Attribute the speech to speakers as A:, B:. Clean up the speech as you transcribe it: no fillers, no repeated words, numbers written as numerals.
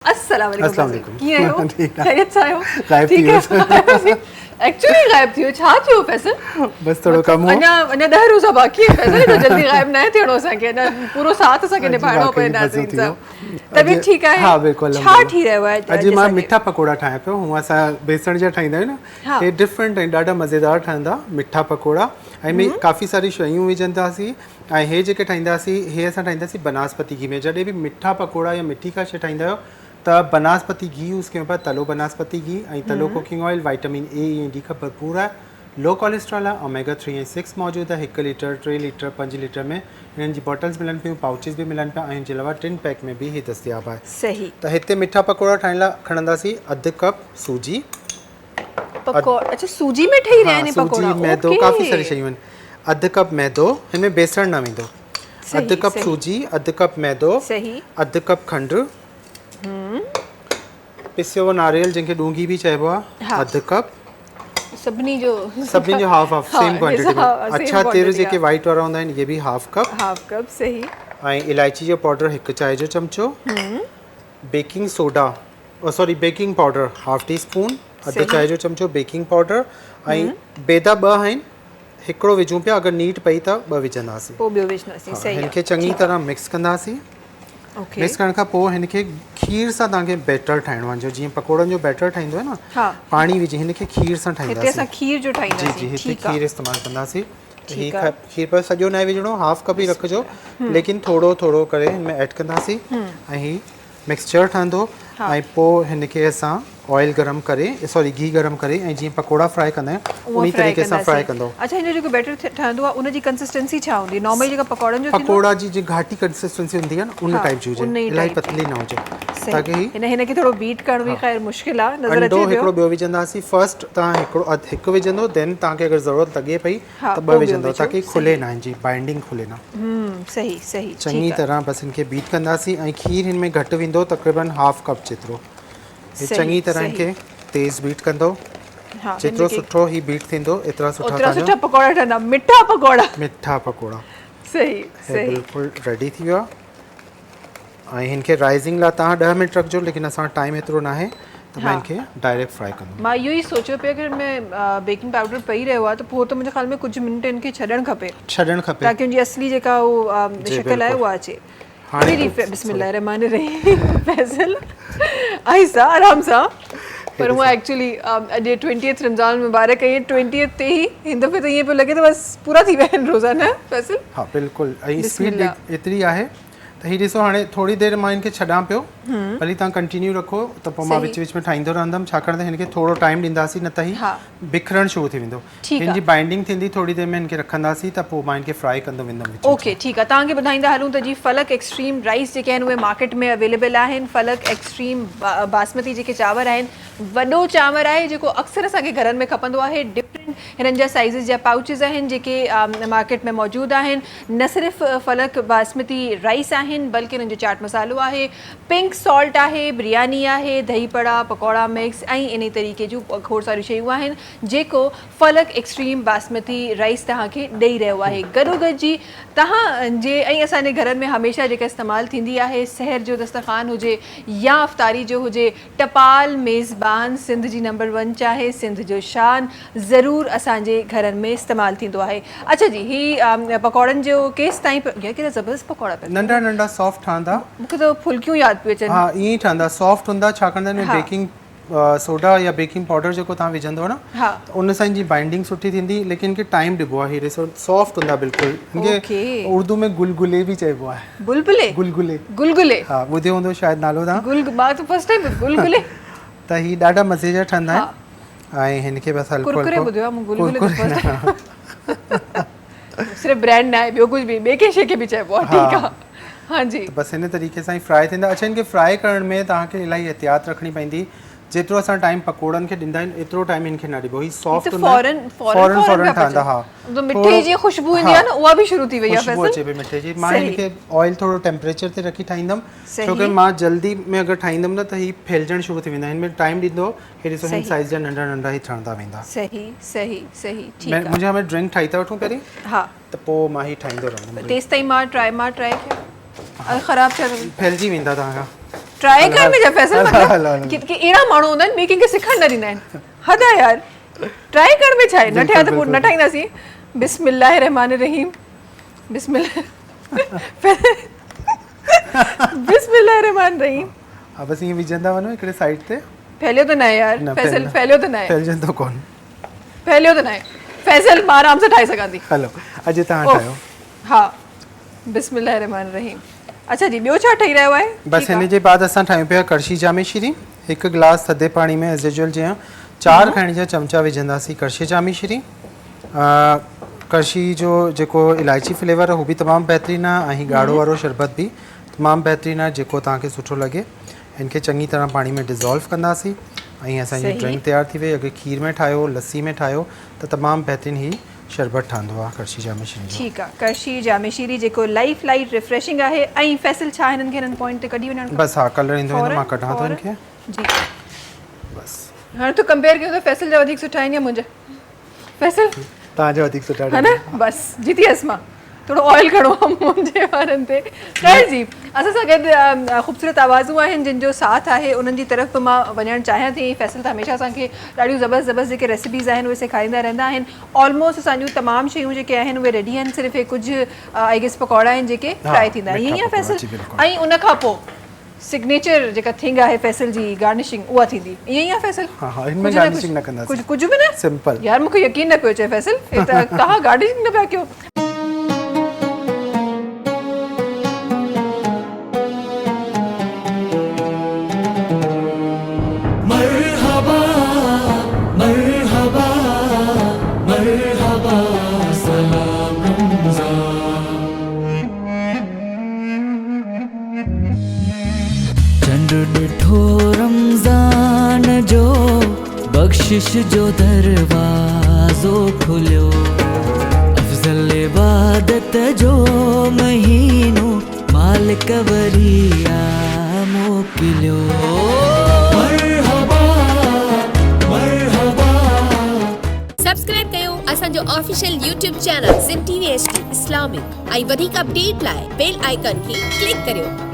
A: السلام عليڪم
B: السلام عليڪم
A: ڪيئن آهيو
B: ٺيڪ آهي
A: خيريت سان آهيو
B: غائب ٿي ويس
A: ايڪچوئلي غائب ٿي ويو ڇا ٿيو فيصل
B: بس ٿورو ڪم هو
A: اڃا اڃا 10 روزا باقي آهن فيصل ايڏو جلدي غائب ناهي ٿيڻو اسان کي اڃا پورو ساٿ اسان کي نڀائڻو پئي ناظرين سان طبيعت ٺيڪ آهي
B: ها بلڪل
A: ڇا ٺھي رهيو آهي
B: اڄ مان مٺا پڪوڙا ٺاهيان پيو هونء اسان بيسڻ جا ٺاهيندا آهيون نه هي ڊفرنٽ آهن ڏاڍا مزيدار ٺهندا مٺا پڪوڙا ۽ ۾ ڪافي ساري شيون وجهنداسين ۽ هي جيڪي ٺاهينداسين هي اسان ٺاهينداسين بناسپتي گهي ۾ جڏهن به مٺا پڪوڙا يا مٺي ڪا شيء ٺاهيندا آهيو ته بناسپتي گهي يوز ڪيون پيا تلو بناسپتي گهي ۽ تلو cooking oil vitamin A E ۽ D کان ڀرپور آهي لو ڪوليسٽرول آهي اوميگا ٿري ۽ سڪس موجود آهي هڪ ليٽر ٽي ليٽر پنج ليٽر ۾ هنن جي باٽلز ملن پيون پائوچز به ملن پيا ۽ ان جي علاوه ٽن پيڪ ۾ به هي دستياب آهي
A: صحيح
B: ته هتي مٺا پڪوڙا ٺاهڻ لاء کڻنداسين اڌ ڪپ سوجي
A: پڪوڙا اڇا سوجي ۾ ٺهي رهيا آهن پڪوڙا
B: سوجي ميدو ڪافي ساري شيون آهن اڌ ڪپ ميدو هن ۾ بيسڻ نه ويندو اڌ ڪپ سوجي اڌ ڪپ ميدو اڌ ڪپ کنڊ پسيو ناريل جنهن کي ڏونگهي به چئبو آهي اڌ ڪپ
A: سڀني جو
B: سڀني جو هاف هاف سيم ڪوانٽيٽي ۾ اڇا تر جيڪي وائيٽ وارا هوندا آهن اهي به هاف ڪپ
A: هاف ڪپ صحيح
B: ۽ الائچي جو پائوڊر هڪ چانهه جو چمچو baking soda sorry baking powder half teaspoon اڌ چانهه جو چمچو بيڪنگ پائوڊر ۽ بيدا ٻه آهن هڪڙو وجهون پيا اگر نيٽ پئي ته ٻه وجهنداسين
A: پوء ٻيو وجهنداسين صحيح
B: هن کي چڱي طرح مڪس ڪنداسين مڪس ڪرڻ کان پوء هن کي کير سان توهان کي بيٽر ٺاهڻو آهي جو جيئن پڪوڙن جو بيٽر ٺاهيندو آهي نه پاڻي وجهي هن کي کير سان ٺاهينداسين
A: هتي اسان کير جو ٺاهينداسين
B: جي جي هتي کير استعمال ڪنداسين هي کير پر سڄو ناهي وجهڻو هاف ڪپ ئي رکجو ليڪن ٿورو ٿورو ڪري هن ۾ ايڊ ڪنداسين ۽ هي مڪسچر ٺهندو ۽ پوء هن کي اسان آئل گرم ڪري سوري گهي گرم ڪري ۽ جيئن پڪوڙا فرائي ڪندا آهيون انهي طريقي سان فرائي ڪندو.
A: اڇا هن جو جيڪو بيٽر ٺهندو آهي ان جي ڪنسسٽنسي ڇا هوندي نارمل جيڪا پڪوڙن جو
B: ٿيندو آهي. پڪوڙا جي جيئن گهاٽي ڪنسسٽنسي هوندي آهي نه ان ٽائيپ جي هجي الاهي پتلي نه هجي
A: تاڪي هي هن هن کي ٿورو بيٽ ڪرڻ به خير مشڪل آهي نظر اچي
B: پيو. انڊو هڪڙو ٻيو وجهنداسين فرسٽ توهان هڪڙو اڌ هڪ وجهندو دين توهان کي اگر ضرورت لڳي پئي ته ٻه وجهندو تاڪي کلي نه هن جي بائنڊنگ کلي نه.
A: صحيح صحيح
B: چڱي طرح بس هن کي بيٽ ڪنداسين ۽ کير هن ۾ گهٽ ويندو تقريبن هاف ڪپ جيترو هي چڱي طرح هن کي تيز بيٽ ڪندو جيترو سٺو هي بيٽ ٿيندو ايترا سٺا
A: اوترا سٺا پڪوڙا ٺهندا مٺا پڪوڙا
B: مٺا پڪوڙا
A: صحيح صحيح
B: بلڪل ريڊي ٿي ويو آهي ۽ هن کي رائزنگ لاء توهان 10 منٽ رکجو ليڪن اسان وٽ ٽائيم ايترو ناهي ته مان هن کي ڊائريڪٽ فرائي ڪندم.
A: مان اهو ئي سوچيو پيا ڪه هن ۾ بيڪنگ پائوڊر پئي رهيو آهي ته پوء ته منهنجي خيال ۾ ڪجهه منٽ هن کي ڇڏڻ کپي
B: ڇڏڻ کپي
A: تاڪه ان جي اصلي جيڪا هو شڪل آهي اها اچي.
B: هاڻي
A: بسم الله الرحمٰن الرحيم فيصل آهسته آرام سان پر هونء ايڪچولي اڄ ٽوئنٽيٿ رمضان المبارڪ ۽ ٽوئنٽيٿ تي ئي هن دفعي ته ائين پيو لڳي ته بس پورا ٿي ويا آهن روزا نه فيصل.
B: ها بلڪل ۽ اسپيڊ ايتري آهي ته هي ڏسو هاڻي ٿوري دير مان هن کي ڇڏان پيو ڀلي توهان ڪنٽينيو رکو ته پوء مان وچ وچ ۾ ٺاهيندو رهندم ڇاڪاڻ ته هن کي ٿورو ٽائيم ڏينداسين نه ته هي بکرڻ شروع ٿي ويندو هن جي بائنڊنگ ٿيندي ٿوري دير ۾ هن کي رکنداسين ته پوء مان هن کي فرائي ڪندو ويندم وچ
A: اوڪي ٺيڪ آهي توهان کي ٻڌائيندا هلون ته جي فلڪ ايڪسٽريم رائيس جيڪي آهن اهي مارڪيٽ ۾ اويليبل آهن فلڪ ايڪسٽريم باسمتي جيڪي چانور آهن وڏو چانور آهي جيڪو اڪثر اسان کي گهرن ۾ کپندو آهي ڊفرنٽ هنن جا سائيزز جا پائوچز آهن جيڪي مارڪيٽ ۾ موجود آهن نه صرف فلڪ باسمتي رائيس آهن بلڪه انهن جو چاٽ مصالحو آهي، پنڪ سالٽ آهي، برياني آهي، دهي پڙا، پڪوڙا مڪس ۽ انهي طريقي جون کوڙ ساريون شيون آهن جيڪو فلڪ ايڪسٽريم باسمتي رائيس توهان کي ڏئي رهيو آهي گڏوگڏ جي توهان جي ۽ اسان جي گهرن ۾ هميشه جيڪا استعمال ٿيندي آهي سحر جو دسترخوان هجي يا افطاري جو هجي ٽپال ميزبان سنڌ جي نمبر ون چانهه سنڌ جو شان ضرور اسان جي گهرن ۾ استعمال ٿيندو آهي اڇا جي هي پڪوڙن جو ڪيس تائين يار ڪيڏا زبردست پڪوڙا پيا
B: ننڍا ننڍا سافٽ ٺهندا
A: مونکي ته ڦلڪيون ياد پيون اچن
B: ها ائين ئي ٺهندا سافٽ هوندا ڇاڪاڻ ته هن ۾ بيڪنگ سوڊا يا بيڪنگ پائوڊر جيڪو توهان وجهندو نه ته ان سان هن جي بائنڊنگ سٺي ٿيندي ليڪن هن کي ٽائيم ڏبو آهي هي ڏسو سافٽ هوندا بلڪل هن کي اردو ۾ گلگلي به چئبو آهي
A: بلبلي
B: گلگلي
A: گلگلي
B: ها ٻڌيو هوندو شايد نالو توهان
A: گل مان ته فرسٽ ٽائيم گلگلي
B: ته هي ڏاڍا مزي جا ٺهندا آهن ۽ هن کي بس هلڪو
A: ڪرڪري ٻڌيو آهي مون گلگلي ته فرسٽ صرف برانڊ نه آهي ٻيو ڪجهه به ٻي ڪنهن شي کي به چئبو آهي ٺيڪ آهي ها جي
B: ته بس هن طريقي سان هي فرائي ٿيندا اڇا هن کي فرائي ڪرڻ ۾ توهان کي الاهي احتياط رکڻي پوندي جيترو اسان ٽائيم پڪوڙن کي ڏيندا آهيون ايترو ٽائيم هن کي نه ڏبو هي سافٽ هوندا
A: آهن فورن
B: فورن ٺهندا ها
A: مٺي جي خوشبو ايندي آهي نه اها به شروع ٿي وئي آهي
B: خوشبو اچي پئي مٺي جي مان هن کي آئل ٿورو ٽيمپريچر تي رکي ٺاهيندم ڇو ڪي مان جلدي ۾ اگر ٺاهيندم نه ته هي ڦهلجڻ شروع ٿي ويندا هن ۾ ٽائيم ڏيندو هي ڏسو هن سائيز جا ننڍا ننڍا هي ٺهندا ويندا
A: صحيح صحيح صحيح ٺيڪ آهي
B: منهنجي ۾ ڊرنڪ ٺاهي ٿا وٺون پهرين
A: ها
B: ته پوء مان هي ٺاهيندو رهندم
A: تيستائين مان ٽرائي مان ٽرائي ڪيان خراب ٿيا
B: ڦهلجي ويندا توهان کان.
A: ٽرائي ڪرڻ ۾ ڇا فيصل مطلب ڪي ڪي اهڙا ماڻهو هوندا آهن ٻئي ڪنهن کي سکڻ نه ڏيندا آهن حد آهي يار ٽرائي ڪرڻ ۾ ڇا آهي نه ٺهيا ته پوء نه ٺاهينداسين بسم الله الرحمٰن الرحيم بسم الله بسم الله الرحمٰن الرحيم
B: ها بس ائين وجهندا وڃو هڪڙي سائيڊ تي
A: ڦهليو ته ناهي يار فيصل ڦهليو ته ناهي
B: ڦهلجندو ڪون
A: ڦهليو ته ناهي فيصل مان آرام سان ٺاهي سگهان ٿي
B: هلو اڄ توهان ٺاهيو
A: ها بسم الله الرحمٰن الرحيم اڇا جي ٻيو ڇا ٺهي رهيو آهي؟
B: بس هن جي بعد اسان ٺاهيون پيا ڪڙشي جامي شيري هڪ گلاس ٿڌي پاڻي ۾ ايز يوزوئل جيئن 4 کائڻ جا چمچا وجهنداسين ڪڙشي جامي شيري ڪڙشي جو جيڪو الائچي فليور آهي هو به تمام بهترين آهي ۽ هي ڳاڙهو وارو شربت به تمام بهترين آهي جيڪو توهان کي سٺو لڳي هن کي چڱي طرح پاڻي ۾ ڊزالو ڪنداسين ۽ اسان جي ڊرنڪ تيار ٿي وئي اگر کير ۾ ٺاهيو لسي ۾ ٺاهيو ته تمام بهترين هي شربت ٺهندو آ ڪرشي جامي شيري جو.
A: ٺيڪ آ ڪرشي جامي شيري جيڪو لائف لائيٽ ريفريشنگ آهي ۽ فيصل ڇا هنن کي هنن پوائنٽ تي ڪڍي وڃڻ کپي؟
B: بس ها ڪلر ايندو ويندو مان ڪڍان ٿو هن کي.
A: جي
B: بس.
A: هاڻي ٿو ڪمپيئر ڪيون ته فيصل جا وڌيڪ سٺا آهن يا منهنجا فيصل.
B: توهان جا وڌيڪ سٺا
A: ها نه بس جيتي ويس مان. ٿورو آئل کڻو آ منهنجي وارن تي. خير جي اسان سان گڏ خوبصورت آوازون آهن جن جو ساٿ آهي انهن جي طرف به مان وڃڻ چاهيان ٿي فيصل ته هميشه اسان کي ڏاڍيون زبردست زبردست جيڪي ريسيپيز آهن اهي سيکاريندا رهندا آهن آلموسٽ اسان جون تمام شيون جيڪي آهن اهي ريڊي آهن صرف هي ڪجهه I guess پڪوڙا آهن جيڪي فرائي ٿيندا ائين ئي آهي فيصل ۽ ان کان پوء سگنيچر جيڪا ٿنگ آهي فيصل جي گارنشنگ اها ٿيندي ائين ئي آهي فيصل
B: ها ها هن ۾ گارنشنگ نه ڪنداسين
A: ڪجهه ڪجهه به نه
B: سمپل
A: يار مونکي يقين نه پيو اچي فيصل هي ته توهان گارنشنگ نه پيا ڪيو.
C: مرحبا مرحبا مرحبا سلام رمضان. چنڊ ڏٺو رمضان جو بخشش جو دروازو کليو افضل عبادت جو مهينو مالڪ وري آ موڪليو مرحبا مرحبا.
D: سبسڪرائب ڪيو اسان جو official YouTube channel Sindh T V H D Islamic ۽ وڌيڪ اپڊيٽ لاء بيل آئيڪان کي ڪلڪ ڪريو.